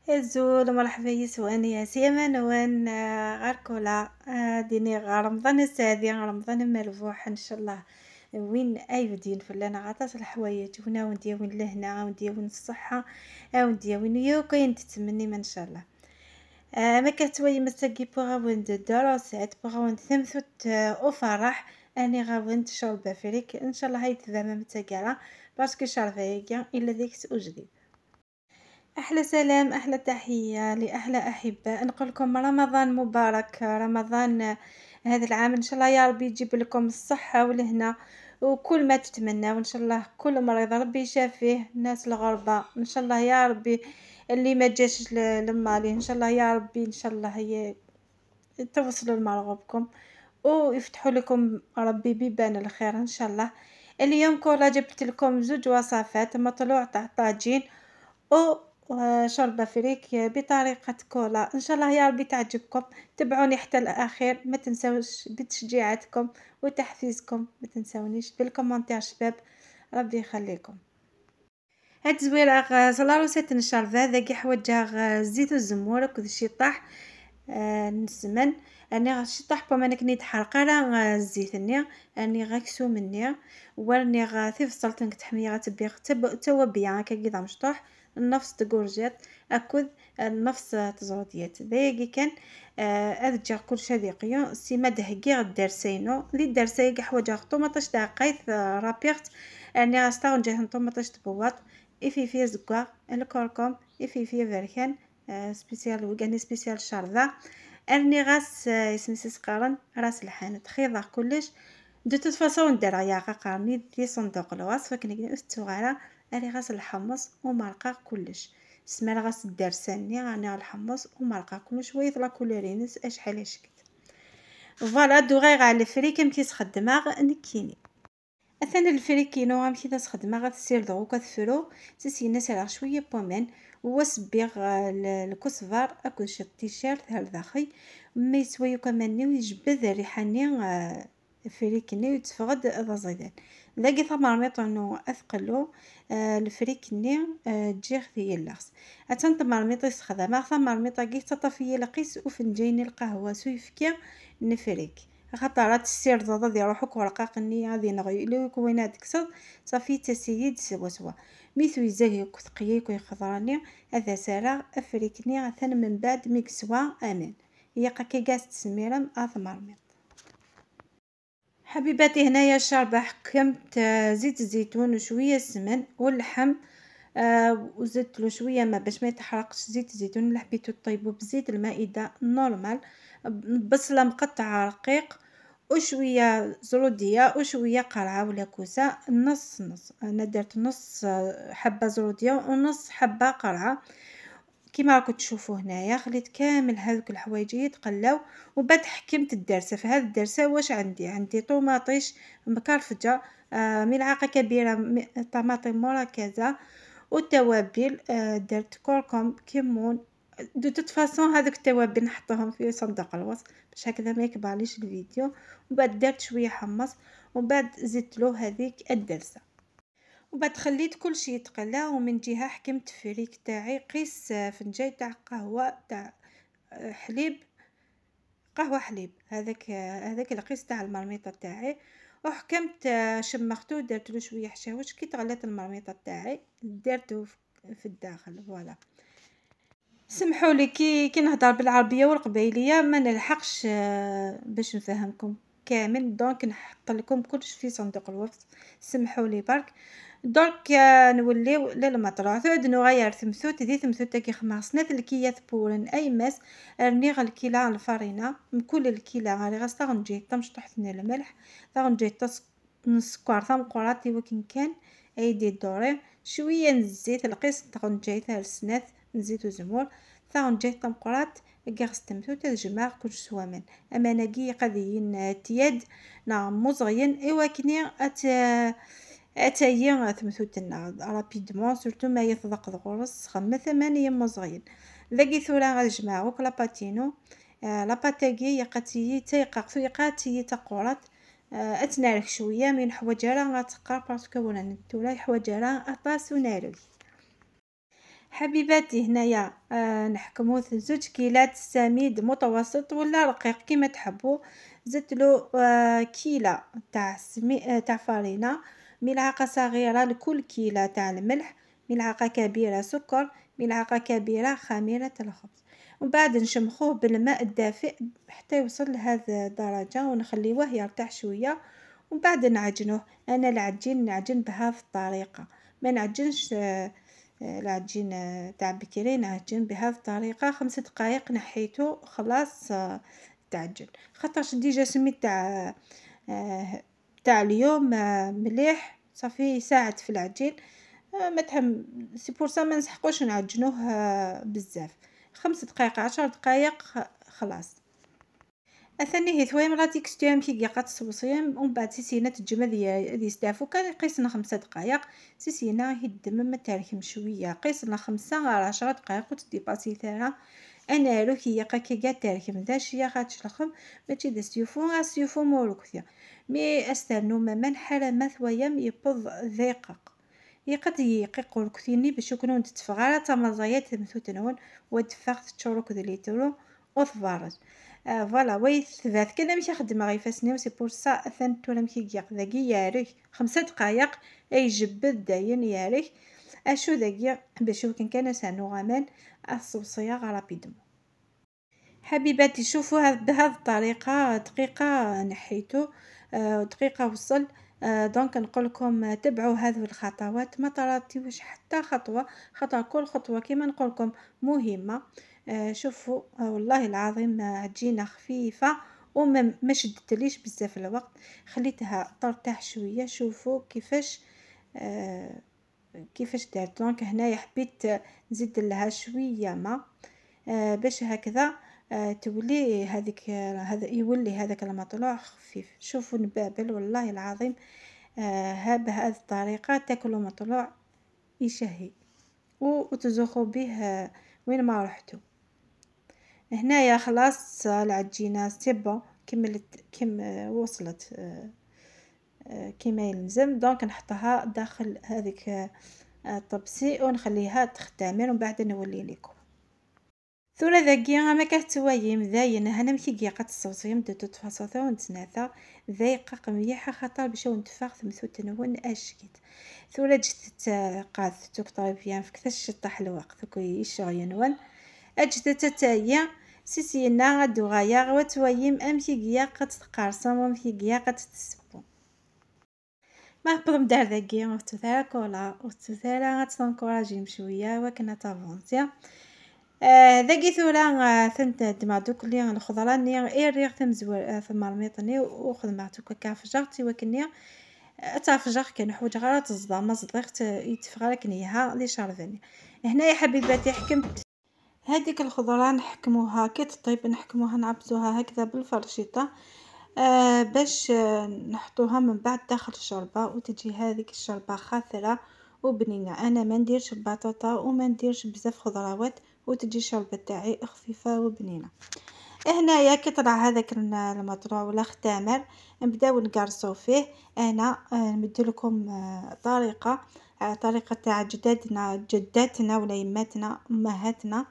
الزول مرحبا يسوان يا سيمان وين غاركولا ديني رمضان السادي رمضان مربوح ان شاء الله. وين اي بدين فلانا غطاس الحوايج ونا وندي وين لهنا وندي وين الصحة وندي وين يوكين تتمني ان شاء الله. ما كتوي مساكي بوغا وند دروسات بوغا وند ثمثوت وفرح اني غاوند شربة فريك ان شاء الله هاي تفهم متاكرة parce que شربة الا ديك وجديد. احلى سلام، احلى تحية لاحلى احباء. نقول لكم رمضان مبارك، رمضان هذا العام ان شاء الله يا ربي يجيب لكم الصحة والهنا وكل ما تتمنى، وان شاء الله كل مريض ربي يشافيه. الناس الغربة ان شاء الله يا ربي اللي ما جاش لماليه ان شاء الله يا ربي ان شاء الله توصلوا لمرغوبكم ويفتحوا لكم ربي بيبان الخير ان شاء الله. اليوم كولا جبت لكم زوج وصفات، مطلوع تاع طاجين و شوربة فريك بطريقة كولا. ان شاء الله يا ربي تعجبكم، تبعوني حتى الاخير، ما تنساوش بتشجيعاتكم وتحفيزكم، ما تنساونيش بال commentaire شباب، ربي يخليكم. هاد زويره la recette نشربها ذاك حوجها زيت الزمور وكذا شي طاح نسمن اني غشي طاح بما انك نيتحرق راه الزيت ني اني غاكسو مني ورني غا تفصلت تحميه غتبيغ توا بيان هكا كي مشطوح النفس تكورجيت اكد النفس تزروديات ذاكي كان ادجا كلشي ذيقيو سيما دهكي غدار سينو لي دار سايق حوايج طوماطيش تاع قيث رابيغت اني غاستا نجاه طوماطيش تبواط إفيفي زكوا الكركم إفيفي فركان spécial وكاني spécial شرده ارني غاس اسمي قارن راس الحانوت خيضه كلش de toute façon ندير يا قارني في صندوق الوصف كني استغارة اري غاس الحمص ومرقه كلش سمال غاس الدرساني غاني الحمص ومرقه كلش شوية la couleur ينس اشحال اشكت voilà دوغي على الفريك كم كيتخدمها نكيني اثنا الفريكينو غام كي تخدمها غتسير دغو كتفرو تسينا سرع شوية بومان وسبيغ الكسفار اكل شي تيشيرت هالداخي ما يسوي كماني ويجبد الريحاني فريكني ويتفقد ذا ذاكي ثمرميط انو اثقلو الفريكني تجيغ في اللغس اتن تمرميط يستخدم ثمرميط كي تطفي لقيس وفنجين القهوة سويفكي نفريك خاطر تسير ضد يروحك ورقاقني غادي نغي لو كوينات تكسر صافي تسيد سوا سوا ميثو يزاهي كثقيك ويخضراني هذا سارة افريكني غثن من بعد ميكسوا امان هي قاكي كاس تسميرم اثمرميط. حبيباتي هنايا الشربة حكمت زيت الزيتون وشوية السمن واللحم وزدت له شوية ما باش ما يتحرقش زيت الزيتون. اللي حبيتو طيبو بزيت المائدة normal، بصله مقطعه رقيق وشوية زروديه وشوية قرعه ولا كوسة نص نص. انا درت نص حبه زروديه ونص حبه قرعه كيما راكم تشوفوا هنايا. خليت كامل هذوك الحوايج يتقلاو وبعد حكمت الدرسه. في هذه الدرسه واش عندي؟ عندي طوماطيش مكرفجه ملعقة كبيرة طماطم مركزه والتوابل درت كركم كمون. de toute façon هذوك التوابل نحطهم في صندوق الوصف باش هكذا ما يكبرليش الفيديو. وبعد درت شوية حمص وبعد زدت له هذيك الدرسه وبعد خليت كلشي يتقلى. ومن جهة حكمت فريك تاعي قيس فنجان تاع قهوة تاع حليب قهوة حليب هذاك القيس تاع المرميطه تاعي وحكمت شمختو درت له شوية حشاوش. كي تغلات المرميطه تاعي درتو في الداخل voilà. سمحوا لي كي نهضر بالعربية والقبيليه ما نلحقش باش نفهمكم كامل، donc نحط لكم كلش في صندوق الوصف، سمحوا لي برك. donc نوليو للمطلوع. ثعد نغير ثمثوت دي ثمثوت كي خمسنات الكيات بورن اي ماس رني غ الكيلة الفرينة من كل الكيلة غادي غاس تغنجي تمشطح الملح تغنجي السكر ثمقراتي وكن كان ايدي دوري شوية الزيت القيس تغنجي ثالث نزيد زمور ثغنجي تمقرات كاع تمثوت تجمع كل سوامان اما ناكي قضيين تياد نا مزغين ايوا كني اتايا ثمثوتنا rapidement surtout ما يثضق غرس خمة ثمانية مزغين ذاكي ثورا غنجمعوك la pâte ينو la pâte اكي يقاتي تيقاق ثيقاتي تقورات اتنارك شوية من حواجرة غتقار parce que ولا نتولا حواجرة اطاس ونارك. حبيباتي هنايا نحكمو 2 كيلات سميد متوسط ولا رقيق كيما تحبوا. زدت له كيله تاع تاع فرينه، ملعقة صغيرة لكل كيله تاع الملح، ملعقة كبيرة سكر، ملعقة كبيرة خميره الخبز. ومن بعد نشمخوه بالماء الدافئ حتى يوصل لهذه الدرجة ونخليوه يرتاح شوية، ومن بعد نعجنوه. انا العجين نعجن بهذه الطريقة، ما نعجنش العجين تاع بكري، نعجن بهذه الطريقة. 5 دقائق نحيته خلاص تعجن، خاطرش déjà سميد تاع اليوم مليح صافي يساعد في العجين، ما تهم c'est pour ça ما نسحقوش نعجنوه بزاف. 5 دقائق 10 دقائق خلاص. اثني هي ثويم لا texture كي قات الصوصيم، ومن بعد سيسينا تجمد ذي ستافو كان قيسنا 5 دقائق. سيسينا هي الدم ما تركم شوية، قيسنا 5 على 10 دقائق وتديباسي ثارا. انا رو كي يقا كي قات تركم ذا شيا خاطش الخم ماشي دا سيوفو غا سيوفو مولوكثيا مي استنو ما من حاله ما ثويم يبض ذيقق يقد يقيق الكثيني باش يكونوا تتفغارا تمازايات مثوتنون ودفاق تشورك ذليترو وثفارج. فوالا وي ثبات كنا مشي خدمة غير فاسني سي بور سا اثن تولا مشي كيق ذاكي يارك 5 دقائق اي جبد داين يارك اشو ذاكي باش كان كان سانو غامان الصوصيه رابيدمون. حبيباتي شوفوا بهذه الطريقة دقيقة نحيتو دقيقة وصل. donc نقول لكم تبعوا هذه الخطوات، ما تراتيوش حتى خطوة، خاطر كل خطوة كما نقول لكم مهمة. شوفوا والله العظيم عجينه خفيفة وما ما شدتليش بزاف الوقت، خليتها ترتاح شوية. شوفوا كيفاش دارت. donc هنايا حبيت نزيد لها شوية ما باش هكذا تولي هذيك هذا يولي هذاك المطلوع خفيف. شوفوا نبابل والله العظيم بهذه الطريقة تاكلوا مطلوع يشهي وتزوخوا به وين ما رحتوا. هنايا خلاص العجينة c'est bon كملت كم وصلت كما يلزم. donc نحطها داخل هذيك الطبسي ونخليها تختمر ومن بعد نولي لكم. ثورة ذاكي ما كتوايم ذاين هنا مشي كيقات الصوصيم دو تفاصيل ونتناثا ذايقة قميحة خاطر باش نتفاق ثمثوت نون اشكيت. ثورة جت قاد توك طريبيان في كثاش شطح الوقت كي يشغينون اجت تتايا سيسينا غدو غايا وتوايم امشي كياقات تقارصم ومشي كياقات تسبو. ما هبط مدار ذاكي وتثارا كولا وتثارا غتنكوراجيم شوية وكنا تافونسيا. ذاكي ثورا ثنت دما دوك لي الخضرة ني إيريغ تمزور ثمرميطني وخدماتو كافجرتي وكني تافجر كان حوج غير تصدى ما صدقت يتفغ كنيها لي شارفني. هنايا حبيباتي حكمت هذيك الخضرة نحكموها كي تطيب نحكموها نعبزوها هكذا بالفرشيطه باش نحطوها من بعد داخل الشوربة وتجي هذيك الشوربة خاثره وبنينه. انا ما نديرش البطاطا وما نديرش بزاف خضروات وتجي الشوربة تاعي خفيفة وبنينه. هنايا كي طلع هذاك المطلوع ولا اختمر نبداو نقرصو فيه. انا نمد لكم طريقه تاع جدادنا جداتنا ولا يماتنا امهاتنا.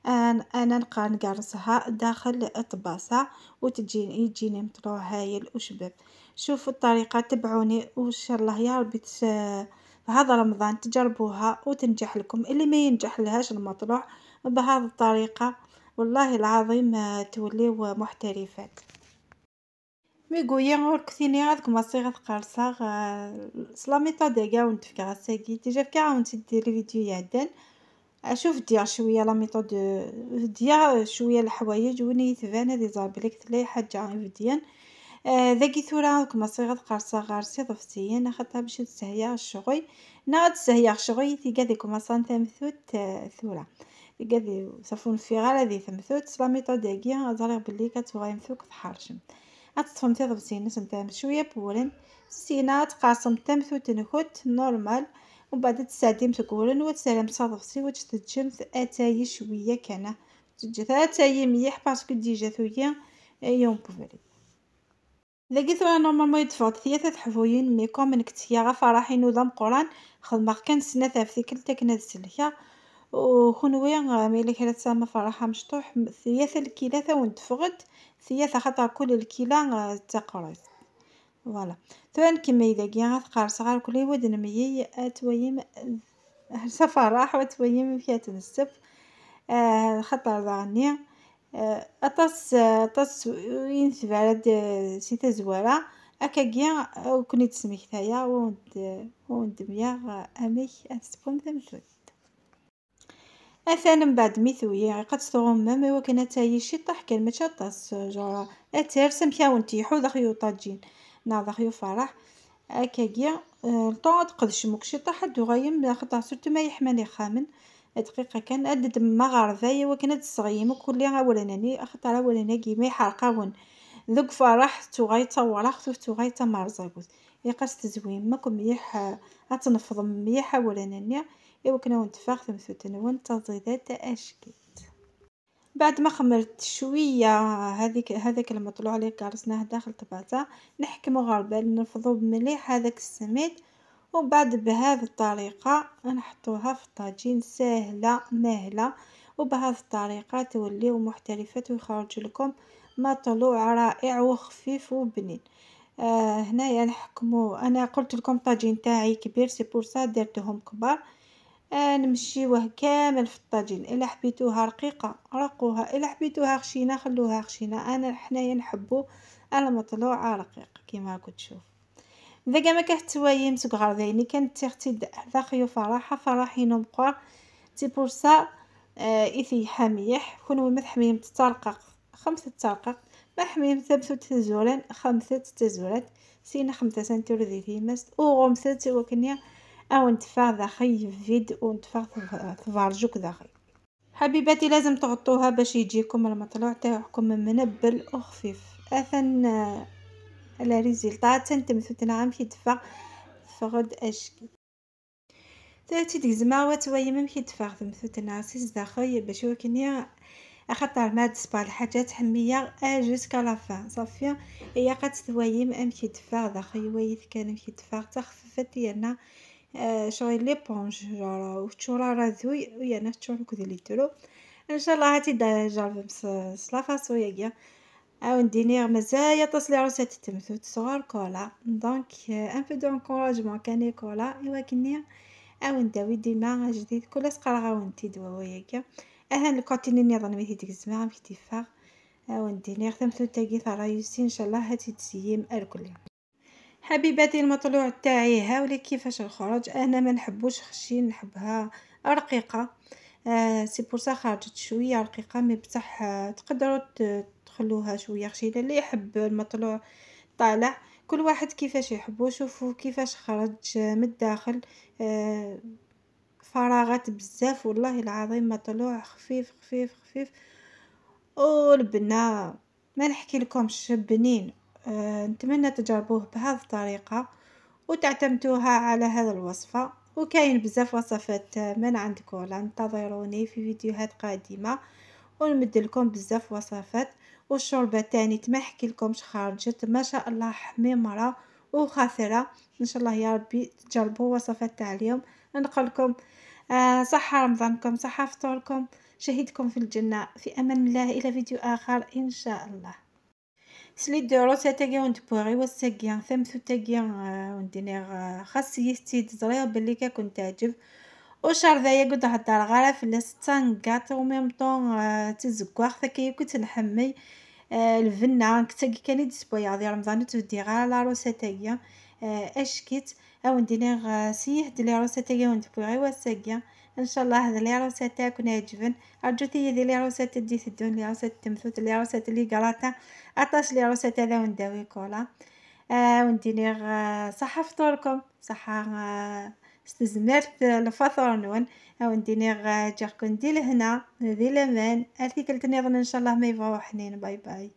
انا نبقى نقرصها داخل الطباسه وتجي يجيني مطلوع هايل وشباب. شوفوا الطريقة تبعوني وان شاء الله يا ربي هذا رمضان تجربوها وتنجح لكم. اللي ما ينجح لهاش المطلوع بهذه الطريقة والله العظيم توليو محترفات. ميغويا غور كثيني غادك مصيغة قرصة سلاميطا داكا ونتفكا غاساكي déjà فكا ونتي دير فيديو يعدل اشوف ديال شوية la méthode ديال شوية الحوايج وني تبان هذه زابليك تلاي حاجة فيديان. ذاكي ثورا كما صيغة قرصة غارسي ضفتيين خاطر باش تسهيا الشغي نا تسهيا الشغي تيكا ديك مصان ثمثوت ثورا تيكا دي صافون في غير هذه ثمثوت la méthode داكي زريغ بلي كتبغي مثوك تحرشم اتطفم تضبسين نتا شوية بولن سينا تقاسم تمثوت نكوت normal ومن بعد تسعديم تقولن وتسلم صادفتي وتتجم اتاي شوية كان تجي اتاي مليح parce que déjà ثويا يوم بوفري. ذاكي ثورا normalement يدفع ثلاثة حفوين mais comme نكتيا غا فرحين وذا مقران خدمة كان سنة في كل تكنا سلكا وخنوي ملي كانت سامة فرحة مشطوح ثلاثة الكيلات ونتفغد ثلاثة خاطر كل الكيلة تقرص فوالا. ثوان كيما إذا كي غتقرص غير كل ود نميي تويم سفرح وتويم فيها نسب خاطر ضعني أطاس أطاس ينتبع سي تزوارة أكاكيا وكني تسميكتايا وند ميا أميك أتسبون ثمثوت. أثان من بعد ميثويا قد تغمم إوا كان تايي شي طاح كان ماشي طاس جورا أتير سمكا ونتيحو داخيو طاجين نا داخيو فرح أكاكيا طون تقدش شي طاح غايم خاطر سورتو ما يحماني خامن دقيقة كان أدد ما غرفايا وكان الصغيم كل أولاني خاطر أولاني كيما يحرقاون ذوك فرح توغاي تصورخ توغاي تمرزاكوت يقاس تزوين ماكم مليح أتنفض مليح أولاني إوا كنا ونتفاخ ثمثوت تزيدات أشكيت. بعد ما خمرت شوية هذاك المطلوع اللي قرصناه داخل طباطا نحكمو غربال نفضو مليح هذاك السميد، وبعد بهذه الطريقة نحطوها في الطاجين ساهله ماهله، وبهذه الطريقة توليو محترفات ويخرج لكم مطلوع رائع وخفيف وبنين. هنايا نحكمو، انا قلت لكم الطاجين تاعي كبير c'est pour ça درتهم كبار. نمشيوه كامل في الطاجين، الا حبيتوها رقيقه رقوها، الا حبيتوها خشينه خلوها خشينه. انا حنايا نحبو المطلوع رقيق كيما راكم تشوفوا. ذاك ما كحتوايم سوق غرديني كانت تختي داخيو فرحه فرحين مقار c'est pour ça. إثي حميح كون ما تحميم تترقق 5 ترقق ما حميم ثبتو تزوران 5 تزورات سينا 5 سنتور ذي ثيمست وغمسة وكنيا او نتفاغ داخل فيد ونتفاغ تفارجوك داخل. حبيباتي لازم تغطوها باش يجيكم المطلوع تاعكم منبل وخفيف. اثن لا ريزيلطا تنتمثوتنا عام كي تفغد اشكي ثلاثي ديك زما وتويم كي تفاغ تمثوتنا سيس داخل باش وكنيا خاطر ما تسبا الحاجات حمية جوسكا لا فان صافي. هي قد توايم ام كي تفاغ داخل ويث كان كي تفاغ تخففت ديالنا شغل ليبونج جورا وتشورا راه ذوي ويانا تشورو كذي ليترو. ان شاء الله هاتي جرب سلا فاسو ياكيا او نديني مزايا تصلي روسات تمثوت صغار كولا دونك ان بو دونكوراجمون كان كولا ايوا كني او نداوي ديما جديد كل سقرا غاونتي دوا ياكيا اهان الكوتيني نظن ميتي ديك الزمان كي تفاغ او نديني تمثوت تاكي ثرايوسي ان شاء الله هاتي تسيم الكل. حبيباتي المطلوع تاعي هاولي كيفاش الخرج. انا ما نحبوش خشين نحبها رقيقه. c'est pour ça خرجت شوية رقيقه mais بصح تقدروا تخلوها شوية خشينه. اللي يحب المطلوع طالع كل واحد كيفاش يحبو. شوفوا كيفاش خرج من الداخل فراغات بزاف والله العظيم مطلوع خفيف خفيف خفيف والبنه ما نحكي لكمش بنين. نتمنى تجربوه بهذه الطريقة وتعتمدوها على هذه الوصفة. وكاين بزاف وصفات من عند كولا، انتظروني في فيديوهات قادمة ونمد لكم بزاف وصفات. والشوربه تاني ما نحكي لكمش خرجت ما شاء الله حميمره وخاثره. ان شاء الله يا ربي تجربوا وصفات تاع اليوم. نقول لكم صحة رمضانكم، صحة فطوركم، شهيدكم في الجنة، في امان الله، الى فيديو اخر ان شاء الله. سليت دو روسيتاكي ونتبوغي وساكيا ثمثوتاكي وندينيغ خاص يستيد زريغ بلي كنت تعجب وشرذايا قد هدر غير فلاس تانكات وميم طون تزكواخ ثكي كنت نحمي الفنا كتاكي كان يدسبويا غادي رمضان تودي غير لا روسيتاكي اشكيت او ندينيغ سيه دلي روسيتاكي ونتبوغي وساكيا ان شاء الله هذا les recettes تاعكم يعجبن. ارجوتي دي les recettes دي تدون les recettes تمثوت les recettes les gratins عطاش les recettes هذا ونداوي كولا ونديني صحة فطوركم صحة استزمرت الفطور نون ونديني جاكم دي لهنا ذي الامان ارتيكل تنظن ان شاء الله ما يبغوا حنين. باي باي.